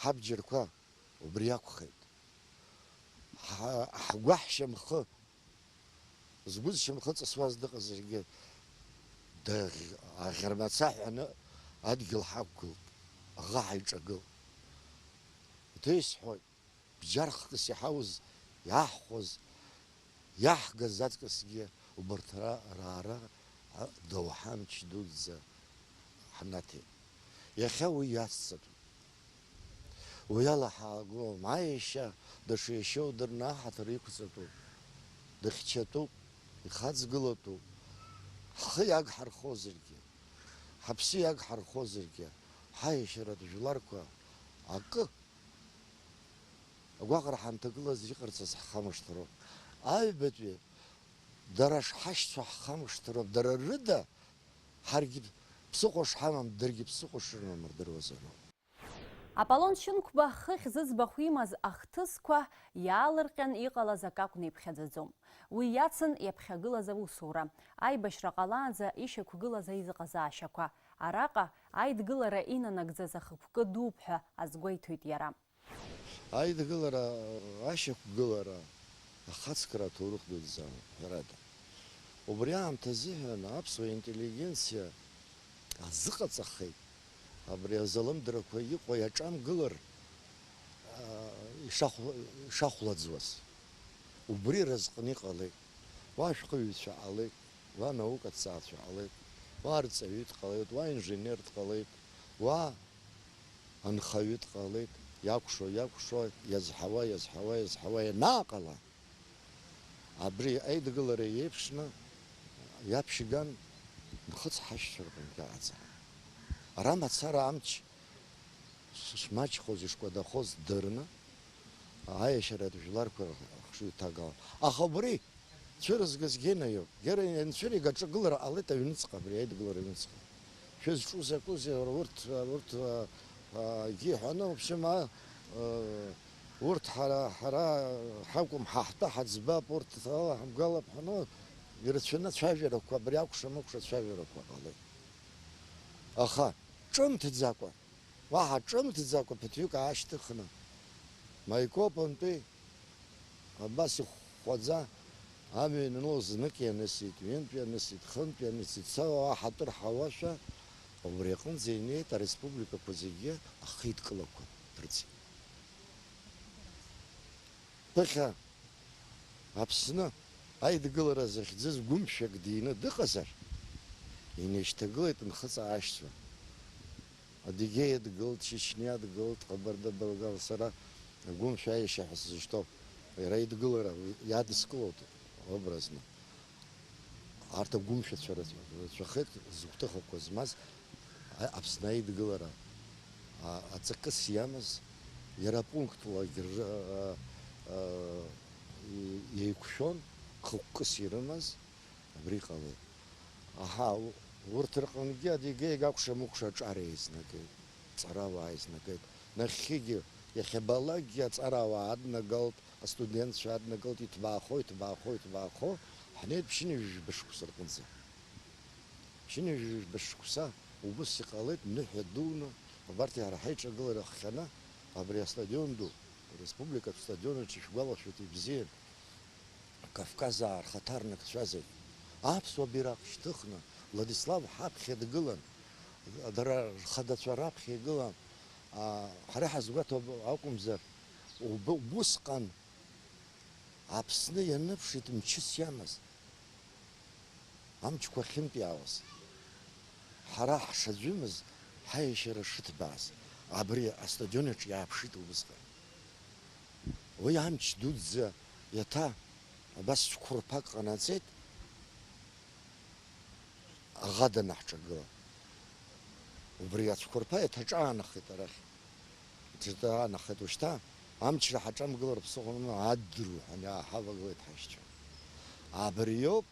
ҳабџьарқәа, убри акәхеит. Ҳа-, ҳгәаҳшьамхы, згәы зшьамхы ҵысуаз дыҟазаргьы, дыӷь-, аӷьармаца ҳәаны адгьыл ҳақәгылт, аӷа ҳаиҿагылт. Еиҭа исҳәоит, бџьархкыс иҳауз, иаҳхәоз, иаҳгаз аҵкысгьы убарҭ ра-, раара адоуҳа амч дуӡӡа ҳнаҭеит. Иахьа уи иацҵатәуп. Уи ала ҳаагом, аиашьа даҽа иашьа удырны аҳаҭыр иқәҵатәуп, дыхьчатәуп, ихаҵгылатәуп. Ҳхы иагҳархозаргьы, ҳаԥсы иагҳархозаргьы, ҳаиашьаратә жәларқәа акы агәаҟра ҳанҭагылаз иҟарҵаз ҳхамышҭроуп. Аҩбатәи дара шҳашьцәа ҳхамышҭроуп, дара рыда ҳаргьы ԥсыхәа шҳамам, даргьы ԥсыхәа шрымам рдыруазароуп. Аполлон Шьынқәба хыхь зыӡбахә имаз ахҭысқәа иаалырҟьан иҟалаз акы акәны иԥхьаӡаӡом. Уи иацын иаԥхьагылаз аусура, аибашьра ҟалаанӡа ишьақәгылаз аизыҟазаашьақәа. Араҟа аидгылара инанагӡаз ахықәкы дууп ҳәа азгәеиҭоит иара. Аидгылара, ашьақәгылара, ахацкра аҭоурых дуӡӡан, ҳәарада. Убри аамҭазыҳәан аԥсуа интеллигенциа азыҟаҵахеит абри азалымдрақәа иҟоу иаҿамгылар, аа, ишахә-, ишахәлаӡуаз. Убри разҟны иҟалеит. Уа ашәҟәыҩҩцәа ҟалеит, уа анаукаҭҵаацәа ҟалеит, уа арҵаҩы дҟалеит, уа инженер дҟалеит, уа анхаҩы дҟалеит, иакәшо, иакәшо, иазҳауа, иазҳауа, иазҳауа ианааҟала, абри аидгылара иеиԥшны иаԥшьган нхыҵ ҳашьцәа рҟынгьы аӡа. Ара мацара амч ш-, шмаҷхоз, ишкәадахоз дырны, аиашьаратә жәларқәа рхшыҩ ҭагалан. Аха убри цәырызгаз Гена иоуп. Гена ианцәырига аҿагылара ҟалеит аҩныҵҟа, абри аидгылара аҩныҵҟа. Шәызҿу закәызеи, урҭ, урҭ, а, а, гьы иҳәаны, в общем, а, а, урҭ ҳара, ҳара ҳакәым, ҳа ҳтәы ҳаӡбап, урҭ ала ҳамгалап ҳәаны, ирацәаны ацәажәарақәа, абри акәша-мыкәша ацәажәарақәа ҟалеит. Аха ҿымҭӡакәа, уаҳа ҿымҭӡакәа ԥыҭҩык аашьҭыхны, Маикопантәи абас ихәхәаӡа амҩа ианыло знык ианысит, ҩынтә ианысит, хынтә ианысит, цала уаҳа атәы рҳауашәа, убри аҟынӡа инеит ареспубликақәа зегьы ахеидкылақәа рыҵегь. Ԥыхьа Аԥсны аидгылара захьӡыз гәымшәак дины дыҟазар, инеишьҭагылеит нхыҵ аашьцәа. Адыгеиа дгылт, Чечниа дгылт, Ҟабарда-Балкар, сара агәымшәа аиашьа ҳәа сзышьҭоу, иара идгылара уи иадыскылоит образно. Арҭ агәымшәацәа рацәа-, рацәахеит, зыгәҭыхақәа змаз, а-, Аԥсны аидгылара, а-, аҵакыс иамаз, иара пунктлагьы ры-, а-, а-, и-, еиқәшәон, хықәкыс ирымаз, абри ҟалеит. Аҳа, у-, урҭ рҟынгьы Адыгеиагь акәша-мыкәша аҿар еизнагеит, ҵарауаа еизнагеит. Нахьхьигьы, иахьабалакгьы аҵарауаа аднагалт, астудентцәа аднагалт, иҭбаахо, иҭбаахо, иҭбаахо, ҳнеит ԥшьынҩажәижәба шықәса рҟынӡа. Ԥшьынҩажәижәба шықәса убыс иҟалеит, ныҳәа дуны, абарҭ иара ҳаиҿагылара ахҟьаны, абри астадион ду, ареспубликатә стадион аҿы ишәгәалашәоит ибзиан. Кавказаа рхаҭарнакцәа зегь аԥсуа бираҟ шьҭыхны, Владислав ҳаԥхьа дгылан, дара рхадацәа раԥхьа игылан, а, ҳара ҳазгәаҭоу акәымзар, уб-, убысҟан Аԥсны ианыԥшит мчыс иамаз, амчқәа ахьынтәиаауаз. Ҳара ҳшаӡәымыз, ҳаиашьара шыҭбааз, абри астадион аҿы иааԥшит убысҟан. Уи амч дуӡӡа иаҭа абас цәқәырԥак ҟанаҵеит, аӷа данаҳҿагыла. Убри ацәқәырԥа иаҭаҿаанахеит арахь. Иаҭаҿаанахеит, ушьҭа Амчра ҳаҿамгылар ԥсыхәа амоума, адырҩ ҳәа иааҳавагылеит ҳашьцәа. Абриоуп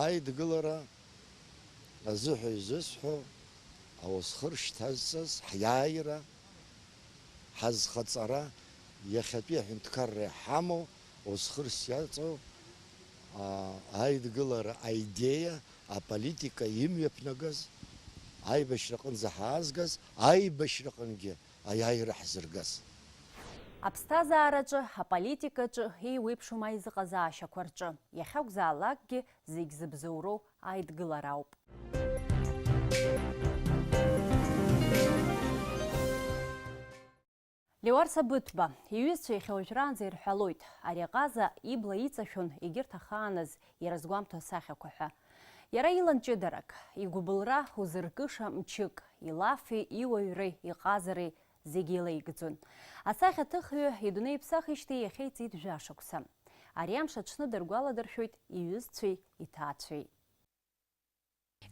аидгылара азыҳәа изысҳәо, аусхыр шьҭазҵаз, ҳиааира, ҳазхаҵара, иахьатәи аҳәынҭқарра иҳамоу, усхырс иаҵоу, аа, аидгылара аидеиа, аполитика имҩаԥнагаз, аибашьраҟынӡа ҳаазгаз, аибашьраҟынгьы аиааира ҳзыргаз. Аԥсҭазаараҿы, аполитикаҿы, еиуеиԥшым аизыҟазаашьақәа рҿы, иахьакәзаалакгьы зегь зыбзоуроу аидгылара ауп. Леуарса Быҭәба иҩызцәа иахьа уажәраанӡа ирҳәалоит, ари аҟаза ибла иҵашәон егьырҭ ахааназ ирызгәамҭо асахьақәа ҳәа. Иара илан ҷыдарак, игәыбылра узыркыша мчык, илафи иуаҩреи иҟазареи зегьы илеигӡон. Асахьаҭыхҩы идунеи иԥсахижьҭеи иахьа иҵит жәашықәса. Ари амш аҽны дыргәаладыршәоит иҩызцәеи иҭаацәеи.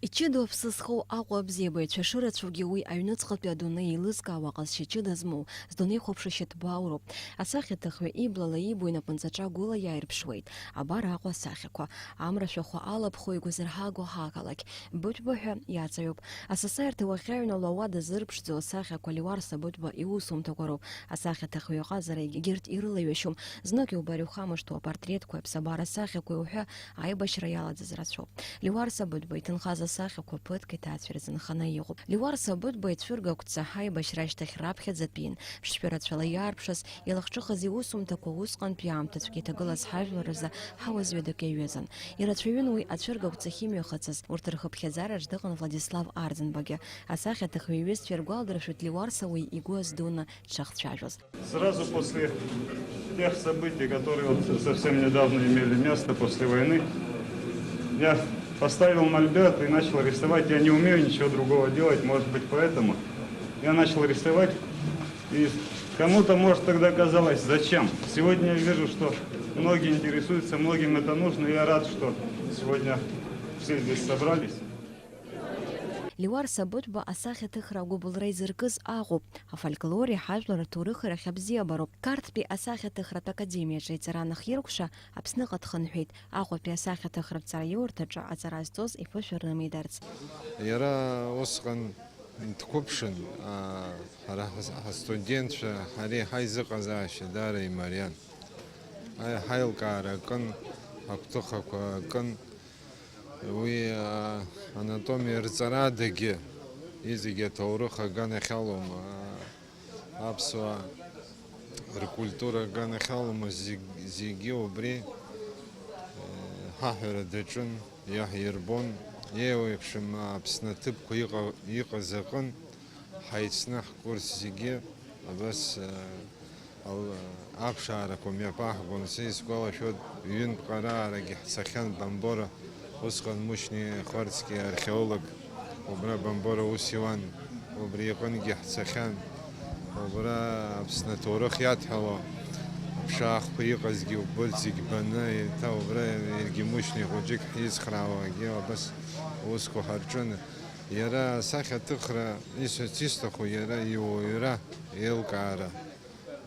Иҷыдоу аԥсы зхоу Аҟәа абзиабаҩцәа шырацәоугьы, уи аҩныҵҟатәи адунеи еилызкаауа аҟазшьа ҷыда змоу, здунеихәаԥшышьа ҭбаауроуп. Асахьаҭыхҩы иблала иибо инапынҵаҿа гәыла иааирԥшуеит. Абар Аҟәа асахьақәа, амра шәахәа алаԥхо игәазырҳаго ҳақалақь, Быҭәба ҳәа иаҵаҩуп. Асасааирҭа уахьаҩнало ауада зырԥшӡоу асахьақәа Леуарса Быҭәба иусумҭақәа роуп. Асахьаҭыхҩы иҟазара егьырҭ ирылаҩашьом. Знык иубар иухамышҭуа апортретқәеи аԥсабара асахьақәеи уҳәа аибашьра иалаӡаз рацәоуп. Леуарса Быҭәба иҭынхаз асахьақәа ԥыҭк иҭаацәа ирзынханы иҟоуп. Леуарса Быҭәба ицәыргақәҵа аибашьра ашьҭахь раԥхьаӡатәиин, ԥшшәы рацәала иаарԥшыз, илахҿыхыз иусумҭақәа усҟантәи аамҭацәгьа иҭагылаз ҳажәлар рзы ҳауа зҩадак иаҩызан. Ирацәаҩын уи ацәыргақәҵахь имҩахыҵыз, урҭ рхыԥхьаӡараҿ дыҟан Владислав Арӡынбагьы. Асахьаҭыхҩы иҩызцәа иргәалдыршәоит Леуарса уи игәы аздуны дшахцәажәоз. Сразу после тех событий, которые вот совсем недавно имели место после войны, я поставил мольберт и начал рисовать. Я не умею ничего другого делать, может быть, поэтому я начал рисовать. И кому-то, может, тогда казалось, зачем. Сегодня я вижу, что многие интересуются, многим это нужно, и я рад, что сегодня все здесь собрались. Леуарса Быҭәба асахьаҭыхра агәыбылра изыркыз Аҟәоуп, афольклори ҳажәлар рҭоурыхи рахь абзиабароуп. Қарҭтәи асахьаҭыхратә академиаҿы иҵара анахиркәша, Аԥсныҟа дхынҳәит, Аҟәатәи асахьаҭыхратә ҵараиурҭаҿы аҵара зҵоз иԥышәа рымидарц. Иара усҟан дқәыԥшын, аа, ҳара ҳас-, ҳастудентцәа, ҳареи ҳаизыҟазаашьа даара имариан. Аи-, ҳаилкаара акын, агәҭыхақәа акын. Уи, аа, анатомиа рҵарадагьы, иҵегьы аҭоурых аганахьалоума, аа, аԥсуаа ркультура аганахьалоума, зегь-, зегьы убри, э, ҳаҳәара даҿын, иаҳирбон, еиуеиԥшым Аԥсны аҭыԥқәа иҟа-, иҟаз аҟын ҳаицны ҳкурс зегьы абас, э, ал-, аԥшаарақәа мҩаԥаҳгон. Са исгәалашәоит, ҩынтә ҟараарагьы ҳцахьан Бамбора, усҟан Мушьни Хварцкий археолог, убра Бамбора ус иуан, убри иҟынгьы ҳцахьан. Убра Аԥсны аҭоурых иадҳәало аԥшаахқәа иҟазгьы убырҭ зегь баны, еиҭа убра иаргьы Мушьни хәыҷык ҳицхраауагьы абас усқәа ҳарҿын. Иара асахьаҭыхра, исҳәарц исҭаху, иара иуаҩра, еилкаара,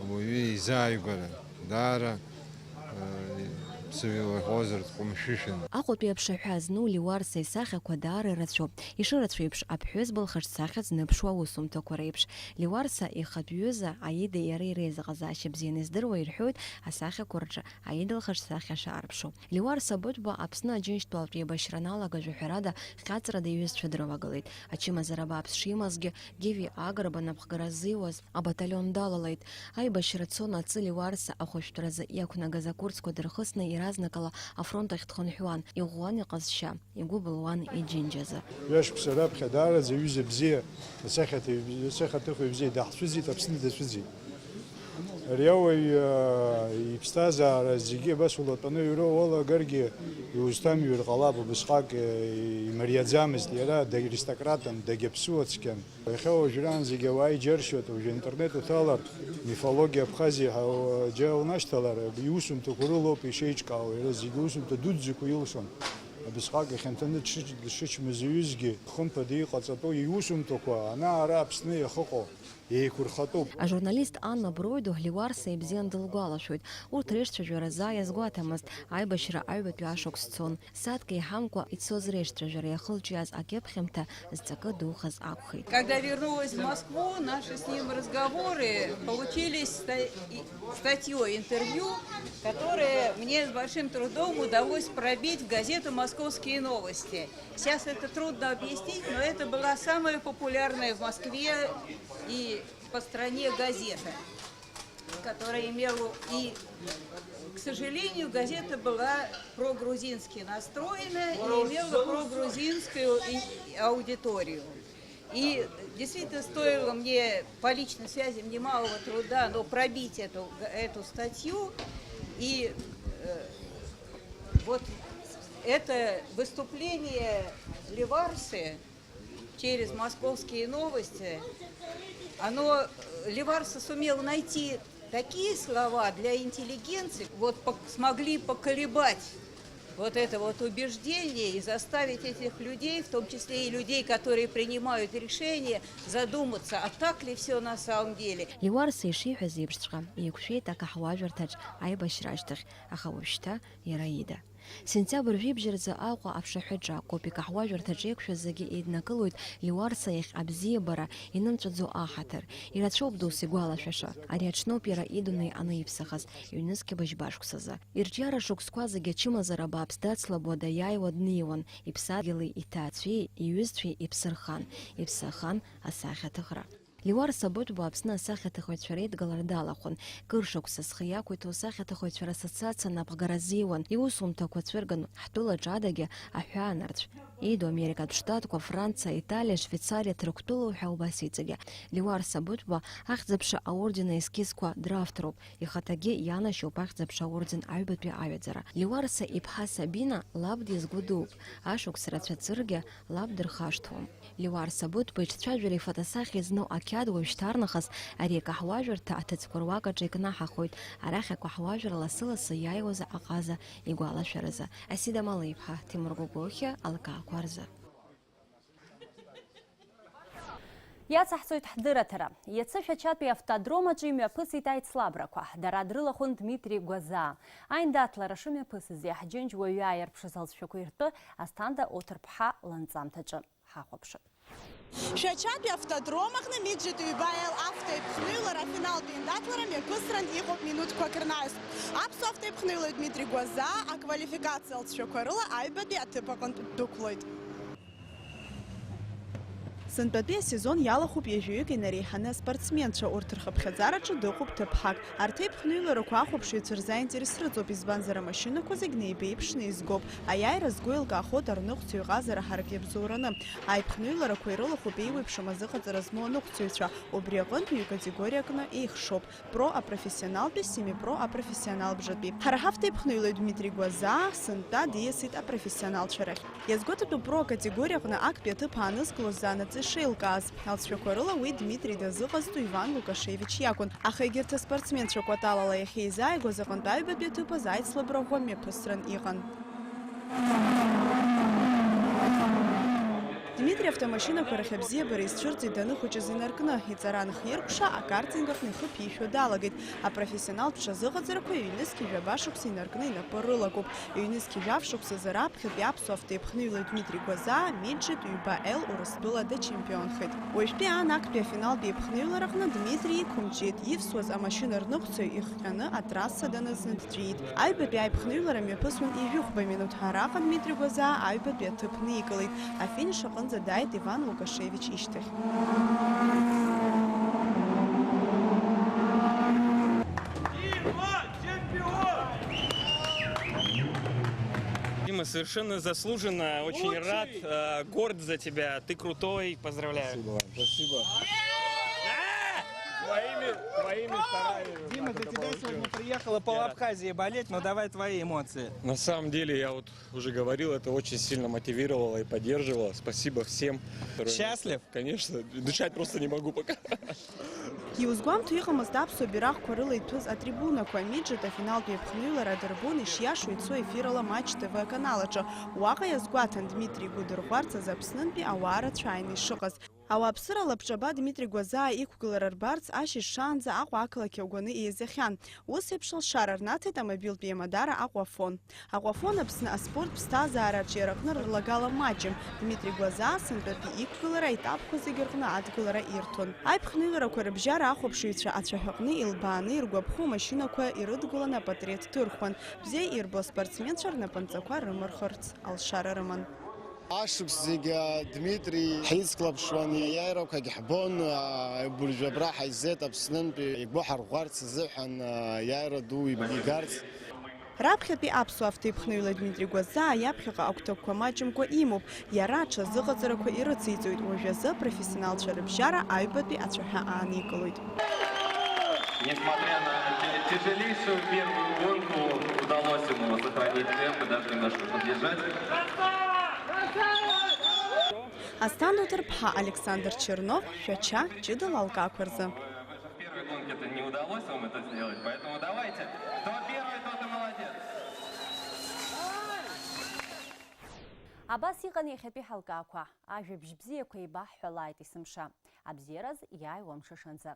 ауаҩы изааигәара, даара, э, ԥсыжәла иҳәозар, дҟәымшәышәын. Аҟәатәи аԥшаҳәа зну Леуарса исахьақәа даара ирацәоуп. Ишырацәоу еиԥш, аԥҳәызба лхаҿсахьа знеиԥшуа аусумҭақәа реиԥш. Леуарса ихатә ҩыза Аида иара иреизыҟазаашьа бзианы издыруа ирҳәоит асахьақәа рҿы Аида лхаҿсахьа шаарԥшу. Леуарса Быҭәба Аԥсны Аџьынџьтәылатә еибашьра аналагаз ҳәарада, хьаҵрада иҩызцәа дрывагылеит. Ачымазара бааԥс шимазгьы, Гиви Агрба напхгара ззиуаз абаталион далалеит. Аибашьра цон аҵы Леуарса ахәышәтәразы иақәнагаз акурсқәа дырхысны, иаразнакала афронт ахь дхынҳәуан, иӷәӷәан иҟазшьа, игәы былуан иџьынџьазы. Ҩажәа шықәса раԥхьа даараӡа аҩыза бзиа, асахьаҭыхҩы, асахьаҭыхҩы бзиа даҳцәыӡит, Аԥсны дацәыӡит. Ари ауаҩ, аа, иԥсҭазаара зегьы абас улатәаны ироуа уалагаргьы, иузҭамҩыр ҟалап, убысҟак, э, имариаӡамызт иара, дагьаристократтәым, дагьаԥсуа цқьан. Иахьа уажәраан зегьы ауаа иџьаршьоит, уажәы аинтернет уҭалар, мифологиа Абхазиа ҳәа, уа-, џьа унашьҭалар, иусумҭақәа рылоуп ишеиҿкаауа, иара зегьы усумҭа дуӡӡақәа илшон. Убысҟак ихьанҭаны дшыч-, дшычмазаҩызгьы, хымԥада иҟаҵатәу иусумҭақәа ана-ара Аԥсны иахыҟоу еиқәырхатәуп. Ажурналист Анна Броидо Леуарса ибзиан дылгәалашәоит. Урҭ реицәажәара заа иазгәаҭамызт, аибашьра аҩбатәи ашықәс цон. Сааҭк еиҳамкәа ицоз реицәажәара иахылҿиааз акьыԥхьымҭа зҵакы духаз акәхеит. Когда вернулась в Москву, наши с ним разговоры получились ста-, и-, статьёй, интервью, которое мне с большим трудом удалось пробить в газету «Московские новости». Сейчас это трудно объяснить, но это была самая популярная в Москве и по стране газета, которая имела и, к сожалению, газета была прогрузински настроена и имела прогрузинскую и-, аудиторию. И действительно стоило мне по личной связи немалого труда, но пробить эту, эту статью. И, э, вот это выступление Леварсы через «Московские новости», оно, э, Леварса сумел найти такие слова для интеллигенции, вот пок-, смогли поколебать вот это вот убеждение и заставить этих людей, в том числе и людей, которые принимают решения, задуматься, а так ли всё на самом деле. Леуарса ишиҳәаз еиԥшҵәҟьа, еиқәшәеит акаҳуажәырҭаҿ аибашьра ашьҭахь, аха уажәшьҭа иара ида. Сентиабр жәибжь рзы Аҟәа аԥшаҳәаҿы акоуп, икаҳуажәырҭаҿ еиқәшәаз зегьы еиднакылоит Леуарса иахь абзиабара инымҵәаӡо аҳаҭыр. Ирацәоуп дус игәалашәаша. Ари аҽноуп иара идунеи анаиԥсахаз, ҩнызқьи быжьба шықәсазы. Ирҿиара шықәсқәа зегьы ачымазара бааԥс дацлабуа даиааиуа днеиуан, иԥсадгьыли иҭаацәеи иҩызцәеи иԥсы рхан, иԥсы ахан асахьаҭыхра. Леуарса Быҭәба Аԥсны асахьаҭыхыҩцәа реидгылара далахәын. Кыр шықәса зхы иақәиҭу асахьаҭыхыҩцәа рассоциациа напхгара азиуан, иусумҭақәа цәырган, ҳтәылаҿы адагьы аҳәаанырцә. Иду Америкатә Штатқәа, Франциа, Италиа, Швеицариа, Ҭырқәтәыла уҳәа убас иҵегьы. Леуарса Быҭәба ахьӡ-аԥша аорден аескизқәа дравторуп, ихаҭагьы ианашьоуп ахьӡ-аԥша аорден аҩбатәи аҩаӡара. Леуарса иԥҳа Сабина лаб дизгәыдууп, ашықәс рацәа ҵыргьы лаб дырхашҭуам. Леуарса Быҭәба иҿцәажәара ифотосахьа зну ақьаад уажәшьҭарнахыс ари акаҳуажәырҭа аҭыӡқәа руак аҿы икнаҳахоит, арахь акаҳуажәра лассы-лассы иааиуаз аҟаза игәалашәаразы. Асида Малеиԥҳа, Ҭемыр Гогохиа, алкаақәа рзы. Иацаҳҵоит ҳдырраҭара. Иацы Шәачатәи автодром аҿы имҩаԥысит аицлабрақәа. Дара дрылахәын Дмитри Гәазаа. Аиндаҭлара шымҩаԥысыз иаҳџьынџь уаҩы ааирԥшыз алҵшәақәа иртәы Асҭанда Оҭырԥҳа ланҵамҭаҿы ҳахәаԥшып. Шәачатәи автодром аҟны Миджит ҩба Л автоеиԥхныҩлара афиналтә еиндаҭлара мҩаԥысран иҟоуп минуҭқәак рнаҩс. Аԥсуа автоеиԥхныҩлаҩ Дмитри Гәазаа аквалификациа алҵшәақәа рыла аҩбатәи аҭыԥ аҟынтә дықәлоит. Сынтәатәи асезон иалахәуп ҩажәаҩык инареиҳаны аспортсменцәа, урҭ рхыԥхьаӡараҿы дыҟоуп ҭыԥҳак. Арҭ аиԥхныҩларақәа ахәаԥшыҩцәа рзы аинтерес рыҵоуп, избанзар, амашьынақәа зегь неибеиԥшны изгоуп. Аиааира згәы еилкаахоит арныҟәцаҩ ҟазара ҳарак иабзоураны. Аиԥхныҩларақәа ирылахәуп еиуеиԥшым азыҟаҵара змоу аныҟәцаҩцәа, убри аҟынтә ҩ-категориакны еихшоуп. Про апрофессионалтәи, семипро апрофессионал бжатәи. Ҳара ҳавтеиԥхныҩлаҩ Дмитри Гәазаа сынтәа диасит апрофессионалцәа рахь. Иазгәаҭатәуп про акатегориаҟны актәи аҭыԥ аанызкылоз заанаҵы ишеилкааз. Алҵшәақәа рыла уи Дмитри дазыҟазҵо Иван Лукашевич иакәын. Аха егьырҭ аспортсменцәа кәаталала иахьеизааигәаз аҟынтә аҩбатәи аҭыԥ азы аицлабра ӷәӷәа мҩаԥысран иҟан. Дмитри автомашьынақәа рахь абзиабара изцәырҵит даныхәыҷыз инаркны, иҵара анхиркәша, акартинг аҟны ихы ԥишәо далагеит. Апрофессионалтә ҽазыҟаҵарақәа ҩнызқьи жәаба шықәса инаркны инапы рылакуп. Ҩнызқьи жәаф шықәсазы раԥхьатәи аԥсуа автоеиԥхныҩлаҩ Дмитри Гәазаа Миджит ҩба Л Урыстәыла дачемпионхеит. Уажәтәи аан актәи афиналтә еиԥхныҩлараҟны Дмитри иқәымчит, ивсуаз амашьына рныҟәцаҩ ихҟьаны атрасса данызны дҵәиит. Аҩбатәи аиԥхныҩлара мҩаԥысуан ижәыхәба минуҭ. Араҟа Дмитри Гәазаа аҩбатәи аҭыԥ никылеит. Афиниш аҟынӡа дааит Иван Лукашевич ишьҭахь. Дима, совершенно заслуженно, очень рад, э, горд за тебя. Ты крутой, поздравляю. Спасибо, Вань, спасибо. Твоими, твоими стараниями. Дима, за тебя сегодня приехала пол Абхазии болеть, но давай твои эмоции. На самом деле, я вот уже говорил, это очень сильно мотивировало и поддерживало. Спасибо всем. Счастлив? Конечно, дышать просто не могу пока. Иузгәамҭо иҟамызт аԥсуа бираҟқәа рыла иҭәыз атрибунақәа. Миджит афиналтә еиԥхныҩлара адырбон ишиашоу ицо ефирала Матч Т В аканал аҿы. Уаҟа иазгәаҭан Дмитри игәадырӷәӷәарц азы Аԥснынтәи ауаа рацәаҩны ишыҟаз. Ауааԥсыра лабҿаба Дмитри Гәазаа иқәгылара рбарц ашьыжь шаанӡа Аҟәа ақалақь иаугәаны еизахьан. Ус еиԥш алшара рнаҭеит амобилтә еимадара Аҟәафон. Аҟәафон Аԥсны аспорт ԥсҭазаара аҿиараҟны рылагала маҷым. Дмитри Гәазаа сынтәатәи иқәгылара аетапқәа зегьы рҟны адгылара ирҭон. Аиԥхныҩларақәа рыбжьара ахәаԥшыҩцәа ацәаҳәаҟны илбааны иргәаԥхо машьынақәа ирыдгыланы апатреҭ ҭырхуан. Бзиа ирбо аспортсменцәа рнапынҵақәа рымырхырц алшара рыман. Ашықәс зегьы Дмитри ҳицклаԥшуан, иаиааирақәагь ҳбон, агәыржәабра ҳаизеит Аԥснынтәи игәы ҳарӷәӷәарц азыҳәан, аиааира ду игарц. Раԥхьатәи аԥсуа автоеиԥхныҩла Дмитри Гәазаа иаԥхьаҟа агәҭакқәа маҷымкәа имоуп. Иара аҽазыҟаҵарақәа ирыциҵоит, уажәазы апрофессионалцәа рыбжьара аҩбатәи ацәаҳәа ааникылоит. Несмотря на тя-, тяжелейшую первую гонку, удалось ему сохранить темп и даже немножко поддержать. Асҭанда Ҭырԥҳа, Александр Чернов, Шәача, ҷыдала алкаақәа рзы. В первой гонке-то не удалось вам это сделать, поэтому давайте, кто первый, тот и молодец. Абас иҟан иахьатәи ҳалкаақәа. Ажәабжь бзиақәа еибаҳҳәалааит есымша. Абзиараз иааиуа амш ашанӡа.